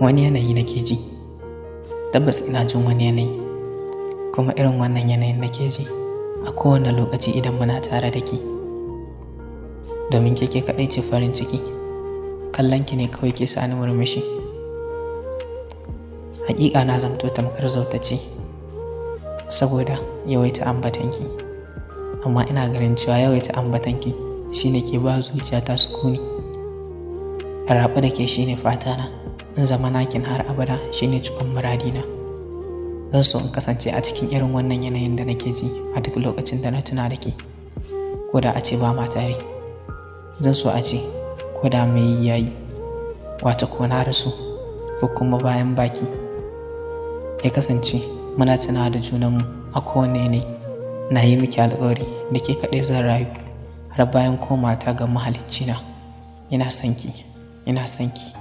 Wani yanayi nake ji. Tabbas ina jin wani yanayi. Kuma irin wannan yanayin nake ji a kowane lokaci idan muna tare da ke. Domin ke kaɗai ce farin ciki. Kallon ki ne kawai ke sa ni murmushi. Haƙiƙa na zamto tamkar zautacce saboda yawaita ambatanki. Amma ina ganin cewa yawaita ambatanki shine ke ba zuciyata sukuni. In rabu da ke shine fatana. In zama nakin har abada shine cikon muradina. Zan so in kasance a cikin irin wannan yanayin da nake ji a duk lokacin da na tuna da ke. Ko da ace ba ma tare. Zan so ace ko da mai yayi, wato ko na rasu ko kuma bayan baki. Ya kasance muna tunawa da junanmu a kowane yanayi. Na yi miki alƙawari da ke kaɗai zan rayu har bayan komawa ta ga Mahaliccina. Ina son ki, ina son ki.